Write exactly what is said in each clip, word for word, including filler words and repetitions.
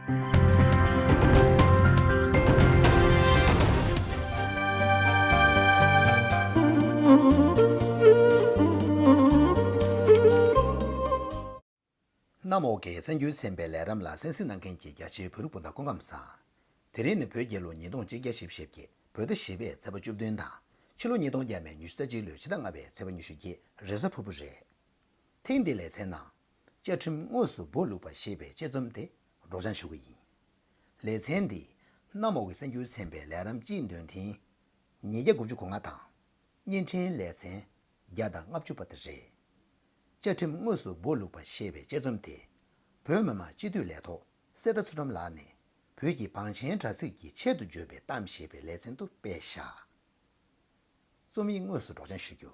གནམ་འོག་གི་གསར་འགྱུར་གསན་པའི་ལས་རིམ་ལ་གསན་གཟིགས་གནང་མཁན་གྱི་རྒྱ་ཆེའི་བོད་རིགས་སྤུན་ཟླ་སྐུ་ཁམས་བཟང་། དེ་རིང་ནི་བོད་རྒྱལ་ལོ་ཉིས་སྟོང་ཆིག་བརྒྱ་བཞི་བཅུ་ཞེ་བརྒྱད། བོད་ཟླ་བཞི་པའི་ཚེས་པ་བཅུ་བདུན་དང་། ཕྱི་ལོ་ཉིས་སྟོང་བརྒྱ་མེད་ཉི་ཤུ་རྩ་གཅིག་ལོའི་ཕྱི་ཟླ་ལྔ་པའི་ཚེས་པ་ཉི་ཤུ་བརྒྱད། རེས་གཟའ་ཕུར་བུ་རེད། ཐེངས་འདིའི་ལེ་ཚན་ནང་། བཅའ་ཁྲིམས་དངོས་སུ་སྦོ་ལུག་པ་ཞེས་པའི་དཔྱད་རྩོམ་དེ་སྒྲོག་སྦྱང་ཞུ་གི་ཡིན། ལེ་ཚན་འདི། གནམ་འོག་གི་གསར་འགྱུར་ཚན་པའི་ལས་རིམ་གཅིག་འདོན་ཐེངས། ཉིས་བརྒྱ་དགུ་བཅུ་གོ་ལྔ་དང་། བརྙན་འཕྲིན་ལེ་ཚན། བརྒྱ་དང་ལྔ་བཅུ་པ་དེ་རེད། བཅའ་ཁྲིམས་དངོས་སུ་སྦོ་ལུག་པ་ཞེས་པའི་དཔྱད་རྩོམ་དེ། བོད་མི་མང་སྤྱི་འཐུས་ལས་ཐོག་གསེར་རྟ་ཚུལ་ཁྲིམས་ལགས་ནས། བོད་ཀྱི་བང་ཆེན་དྲ་ཚིགས་ཀྱི་ཆེད་དུ་བརྗོད་པའི་གཏམ་ཞེས་པའི་ལེ་ཚན་དུ་སྤེལ་བཞག་རྩོམ་ཡིག་དངོས་སུ་སྒྲོག་སྦྱང་ཞུ་རྒྱུ།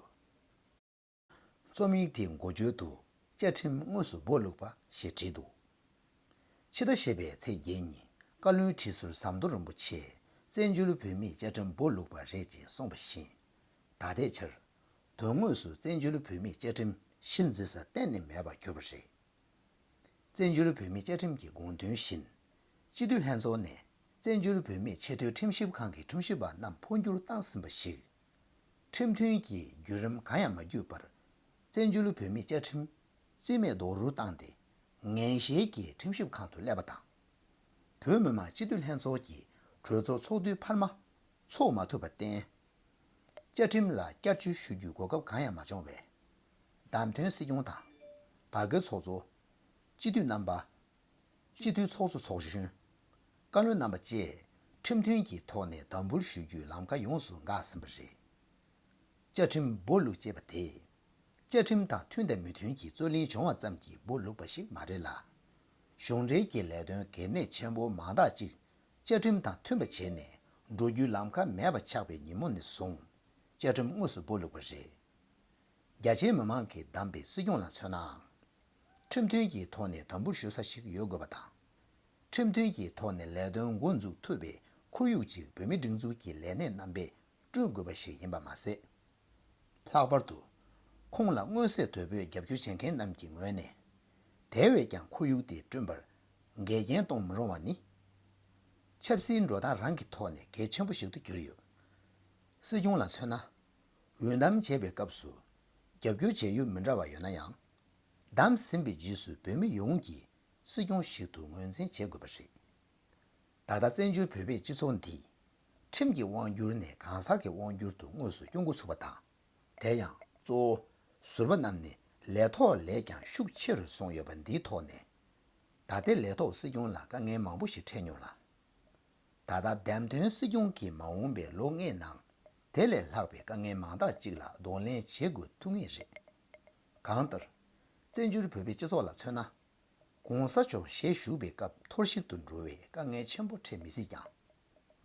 རྩོམ་ཡིག་དེའི་འགོ་བརྗོད་དུ། བཅའ་ཁྲིམས་དངོས་སུ་སྦོ་ལུག་པ་ཞེས་བྲིས་འདུག་ཕྱི་ཟླ་བཞི་པའི་ཚེས་བརྒྱད་ཉིན། བཀའ་བློན་ཁྲི་ཟུར་ཟམ་གདོང་རིན་པོ་ཆེས། བཙན་བྱོལ་བོད་མིའི་བཅའ་ཁྲིམས་སྦོ་ལུག་པ་རེད་ཅེས་གསུངས་པ་བཞིན། ད་ལྟའི་ཆར། དོན་དངོས་སུ་བཙན་བྱོལ་བོད་མིའི་བཅའ་ཁྲིམས་གཞི་འཛིན་ས་གཏན་ནས་མེད་པར་གྱུར་པ་རེད། བཙན་བྱོལ་བོད་མིའི་བཅའ་ཁྲིམས་ཀྱི་དགོངས་དོན་བཞིན། སྤྱི་འཐུས་ལྷན་ཚོགས་ནས་བཙན་བྱོལ་བོད་མིའི་ཆེས་མཐོའི་ཁྲིམས་ཞིབ་ཁང་གི་ཁྲིམས་ཞིབ་པ་རྣམས་འཕོ་འགྱུར་བཏང་ཟིན་པ་ཞིག་ཁྲིམས་མཐུན་གྱི་བརྒྱུད་རིམ་གང་ཡང་མ་བརྒྱུད་པར། བཙན་བྱོལ་བོད་མིའི་བཅའ་ཁྲིམས་རྩིས་མེད་རྡོག་རོལ་བཏང་སྟེ། ངན་བཞེས་ཀྱིས་ཁྲིམས་ཞིབ་ཁང་དུ་སླེབས་པ་དང་། བོད་མི་མང་སྤྱི་འཐུས་ལྷན་ཚོགས་ཀྱི་གྲོས་ཚོགས་ཚོགས་དུས་འཕར་མ་ཚོགས་མ་ཐུབ་པར་བརྟེན། བཅའ་ཁྲིམས་ལ་བསྐྱར་བཅོས་ཞུ་རྒྱུའི་གོ་སྐབས་གང་ཡང་མ་བྱུང་བས། བདམས་ཐོན་སྲིད་སྐྱོང་དང་། བར་བརྒལ་ཚོགས་གཙོ། སྤྱི་འཐུས་རྣམ་པ། སྤྱི་འཐུས་ཚོགས་གཙོ་ཚོགས་གཞོན། བཀའ་བློན་རྣམ་པ་བཅས་ཁྲིམས་མཐུན་གྱི་ཐོག་ནས་དམ་འབུལ་ཞུ་རྒྱུའི་ལམ་ཁ་ཡོངས་སུ་འགག་ཟིན་པ་རེད། བཅའ་ཁྲིམས་སྦོ་ལུག་ཅེས་པ་དེ། བཅའ་ཁྲིམས་དང་མཐུན་དང་མི་མཐུན་གྱི་རྩོད་གླེང་བྱུང་བ་ཙམ་གྱིས་སྦོ་ལུག་པ་ཞིག་མ་རེད་ལ། གཞུང་འབྲེལ་གྱི་ལས་དོན་གལ་གནད་ཆེན་པོ་མང་དག་ཅིག་བཅའ་ཁྲིམས་དང་མཐུན་པ་བྱས་ནས་འགྲོ་རྒྱུའི་ལམ་ཁ་མེད་པ་ཆགས་པའི་ཉིན་མོ་ནས་བཟུང་། བཅའ་ཁྲིམས་དངོས་སུ་སྦོ་ལུག་པ་རེད། རྒྱ་ཆེའི་མི་མང་གིས་བདམས་པའི་སྲིད་སྐྱོང་ལ་མཚོན་ནའང་། ཁྲིམས་མཐུན་གྱི་ཐོག་ནས་དམ་འབུལ་ཞུ་ས་ཞིག་ཡོད་དགོས་པ་དང་། ཁྲིམས་མཐུན་གྱི་ཐོག་ནས་ལས་དོན་འགོ་འཛུགས་ཐུབ་པའི་ཁོར་ཡུག་ཅིག་བོད་མིའི་སྒྲིག་འཛུགས་ཀྱི་ལས་སྣེ་རྣམ་པས་བསྐྲུན་དགོས་པ་ཞིག་ཡིན་པ་མ་ཟད། ལྷག་པར་དུ། ཁོང་ལ་མངོན་གསལ་དོད་པོས་རྒྱབ་སྐྱོར་བྱེད་མཁན་རྣམས་ཀྱི་ངོས་ནས། དེ་བས་ཀྱང་ཁོར་ཡུག་དེ་བསྐྲུན་པར་འགལ་རྐྱེན་གཏོང་མི་རུང་བ་ནི། ཆབ་སྲིད་འགྲོ་སྟངས་རང་གི་ཐོག་ནས་གལ་ཆེན་པོ་ཞིག་ཏུ་གྱུར་ཡོད། སྲིད་སྐྱོང་ལ་མཚོན་ན། འོས་བདམས་བྱས་པའི་སྐབས་སུ། རྒྱབ་སྐྱོར་བྱེད་ཡུལ་མི་འདྲ་བ་ཡོད་ན་ཡང་། བདམས་ཟིན་པའི་རྗེས་སུ་བོད་མི་ཡོངས་ཀྱིས་སྲིད་སྐྱོང་ཞིག་ཏུ་ངོས་འཛིན་བྱེད་དགོས་པ་རེད། ད་ལྟ་བཙན་བྱོལ་བོད་པའི་སྤྱི་ཚོགས་འདི། ཁྲིམས་ཀྱི་དབང་བསྒྱུར་ནས་གང་ཟག་གི་དབང་བསྒྱུར་དུ་དངོས་སུ་སྐྱོང་འགོ་ཚུགས་པ་དང་། དེ་ཡང་གཙོ་བོ་ཟུར་པ་རྣམས་ནི་ལས་ཐོག་ལས་ཀྱང་ཤུགས་ཆེ་རུ་སོང་ཡོད་པ་འདིའི་ཐོག་ནས། ད་ལྟའི་ལས་ཐོག་སྲིད་སྐྱོང་ལ་དཀའ་ངལ་མང་པོ་ཞིག་འཕྲད་མྱོང་ལ། ད་ལྟ་བདམས་ཐོན་སྲིད་སྐྱོང་གིས་མ་འོངས་པའི་ལོ་ལྔའི་ནང་། དེ་ལས་ལྷག་པའི་དཀའ་ངལ་མང་དག་ཅིག་ལ་གདོང་ལེན་བྱེད་དགོས་ཐུག་ངེས་རེད། གང་ལྟར། བཙན་བྱོལ་བོད་པའི་སྤྱི་ཚོགས་ལ་མཚོན་ན། ༸གོང་ས་མཆོག་ཞལ་བཞུགས་པའི་སྐབས་འཐོར་ཞིག་ཏུ་འགྲོ་བའི་དཀའ་ངལ་ཆེན་པོ་འཕྲད་མི་སྲིད་ཀྱང་།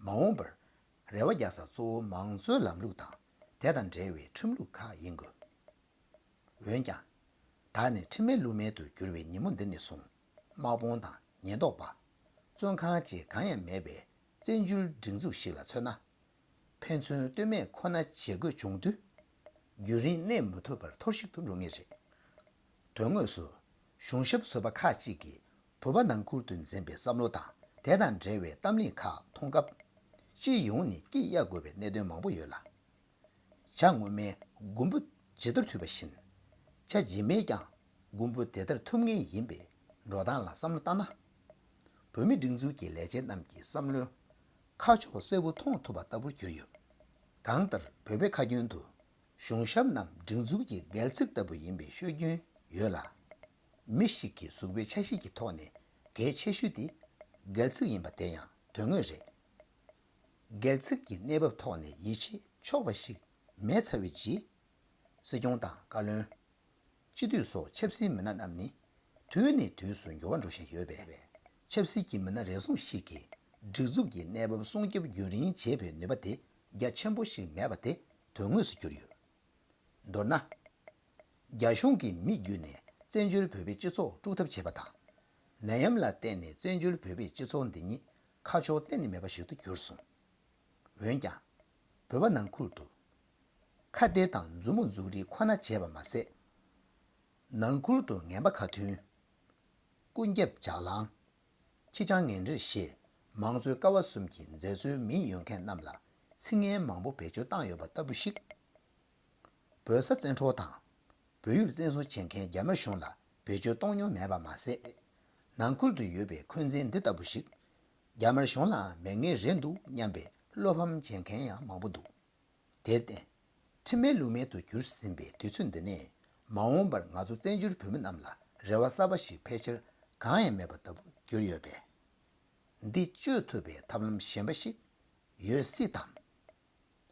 མ་འོངས་པར་རེ་བ་རྒྱག་ས་གཙོ་བོ་མང་གཙོའི་ལམ་ལུགས་དང་དེ་དང་འབྲེལ་བའི་ཁྲིམས་ལུགས་ཁག་ཡིན་དགོས། འོན་ཀྱང་། ད་ནི་ཁྲིམས་མེད་ལུགས་མེད་དུ་གྱུར་བའི་ཉིན་མོ་འདི་ནས་བཟུང་། དམག་དཔུང་དང་ཉེན་རྟོག་པ། བཙོན་ཁང་བཅས་གང་ཡང་མེད་པའི་བཙན་བྱོལ་སྒྲིག་འཛུགས་ཤིག་ལ་མཚོན་ན། ཕན་ཚུན་ལྟོས་མེད་ཁོ་ན་བྱེད་དགོས་བྱུང་དུས། རྒྱུན་རིང་གནས་མི་ཐུབ་པར་འཐོར་ཞིག་ཏུ་འགྲོ་ངེས་རེད། དོན་དངོས་སུ། གཞུང་ཞབས་ཟུར་པ་ཁག་ཅིག་གིས་བོད་པ་ནང་ཁུལ་དུ་འཛིན་པའི་བསམ་བློ་དང་དེ་དང་འབྲེལ་བའི་གཏམ་གླེང་ཁག་མཐོང་སྐབས། སྤྱི་ཡོངས་ནས་སྐྱི་གཡའ་དགོས་པའི་གནད་དོན་མང་པོ་ཡོད་ལ། བྱ་སྔོན་མའི་རྒུན་འབུ་ཇི་ལྟར་འཐུས་པ་བཞིན། བྱ་རྗེས་མའི་ཀྱང་རྒུན་འབུ་དེ་ལྟར་འཐུ་ངེས་ཡིན་པའི་འགྲོ་སྟངས་ལ་བསམ་བློ་བཏང་ན། བོད་མིའི་སྒྲིག་འཛུགས་ཀྱི་ལས་བྱེད་རྣམས་ཀྱི་བསམ་བློའི་ཁ་ཕྱོགས་གསལ་པོ་མཐོང་ཐུབ་པ་ལྟ་བུར་གྱུར་ཡོད། གང་ལྟར་བོད་པའི་ཁ་རྒྱུན་དུ། གཞུང་ཞབས་རྣམས་སྒྲིག་འཛུགས་ཀྱི་སྒལ་ཚིགས་ལྟ་བུ་ཡིན་པའི་ཤོད་རྒྱུན་ཡོད་ལ། མི་ཞིག་གི་གཟུགས་པོའི་ཆ་ཤས་ཀྱི་ཐོག་ནས་གལ་ཆེ་ཤོས་དེ་སྒལ་ཚིགས་ཡིན་པ་དེ་ཡང་དོན་དངོས་རེད། སྒལ་ཚིགས་ཀྱི་གནས་བབ་ཐོག་ནས་ཡིད་ཆེས་ཆོག་པ་ཞིག་མེད་ཚར་བའི་རྗེས། སྲིད་སྐྱོང་དང་བཀའ་བློན། སྤྱི་འཐུས་སོགས་ཆབ་སྲིད་མི་སྣ་རྣམས་ནི་དུས་ནས་དུས་སུ་འགྱུར་བ་འགྲོ་བཞིན་ཡོད་པས། ཆབ་སྲིད་ཀྱི་མི་སྣ་རེ་ཟུང་ཞིག་གིས་སྒྲིག་འཛུགས་ཀྱི་གནས་བབ་སྲུང་སྐྱོབ་རྒྱུན་རིང་བྱེད་པའི་ནུས་པ་དེ་རྒྱ་ཆེན་པོ་ཞིག་མེད་པ་དེ་དོན་དངོས་སུ་གྱུར་ཡོད། མདོར་ན། རྒྱ་གཞུང་གིས་མི་བརྒྱུད་ནས་བཙན་བྱོལ་བོད་པའི་སྤྱི་ཚོགས་དཀྲུག་ཐབས་བྱས་པ་དང་། ནད་ཡམས་ལ་བརྟེན་ནས་བཙན་བྱོལ་བོད་པའི་སྤྱི་ཚོགས་འདི་ཉིད་ཁ་ཕྱོགས་གཏན་ནས་མེད་པ་ཞིག་ཏུ་གྱུར་སོང་། འོན་ཀྱང་། བོད་པ་ནང་ཁུལ་དུ། ཁ་གཏད་དང་མཛུབ་མོ་འཛུགས་རིས་ཁོ་ན་བྱས་པ་མ་ཟད། ནང་ཁུལ་དུ་ངན་པ་ཁ་མཐུན། ཀུན་རྒྱབ་ལྗགས་ལངས། ཁྱི་སྤྱང་ངན་འབྲེལ་ཞེས་མང་གཙོའི་ཀ་བ་གསུམ་གྱི་མཛད་གཙོའི་མིང་ཡོད་མཁན་རྣམས་ལ་ཚིག་ངན་མང་པོ་བེད་སྤྱོད་བཏང་ཡོད་པ་ལྟ་བུ་ཞིག་བོད་ས་བཙན་འཕྲོག་དང་། བོད་ཡུལ་བཙན་བཟུང་བྱེད་མཁན་རྒྱ་དམར་གཞུང་ལ་བེད་སྤྱོད་གཏོང་མྱོང་མེད་པ་མ་ཟད། ནང་ཁུལ་དུ་ཡོད་པའི་འཁོན་འཛིན་འདི་ལྟ་བུ་ཞིག་རྒྱ་དམར་གཞུང་ལའང་མེད་ངེས་རེད་འདུག་སྙམ་པའི་བློ་ཕམ་བྱེད་མཁན་ཡང་མང་པོ་འདུག་དེར་བརྟེན། ཁྲིམས་མེད་ལུགས་མེད་དུ་གྱུར་ཟིན་པའི་དུས་ཚོད་འདི་ནས་མ་འོངས་པར་ང་ཚོ་བཙན་བྱོལ་བོད་མི་རྣམས་ལ་རེ་བ་གསར་པ་ཞིག་ཕལ་ཆེར་གང་ཡང་མེད་པ་ལྟ་བུ་གྱུར་ཡོད་པས། འདི་བཅོས་ཐུབ་པའི་ཐབས་ལམ་གཞན་པ་ཞིག་ཡོད་སྲིད་དམ།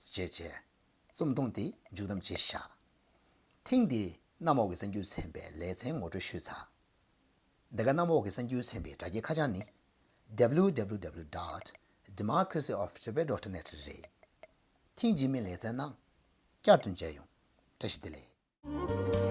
ཞེས་བྱས། རྩོམ་ཐུང་དེ་མཇུག་བསྡོམས་བྱས་བཞག་ཐེངས་འདིའི་གནམ་འོག་གི་གསར་འགྱུར་ཚན་པའི་ལེ་ཚན་ངོ་སྤྲོད་ཞུས་ཚར། འདི་ག་གནམ་འོག་གི་གསར་འགྱུར་ཚན་པའི་དྲ་རྒྱའི་ཁ་བྱང་ནི། W W W dot democracy of tibet dot net རེད། ཐེངས་རྗེས་མའི་ལེ་ཚན་ནང་བསྐྱར་དུ་མཇལ་ཡོང་། བཀྲ་ཤིས་བདེ་ལེགས།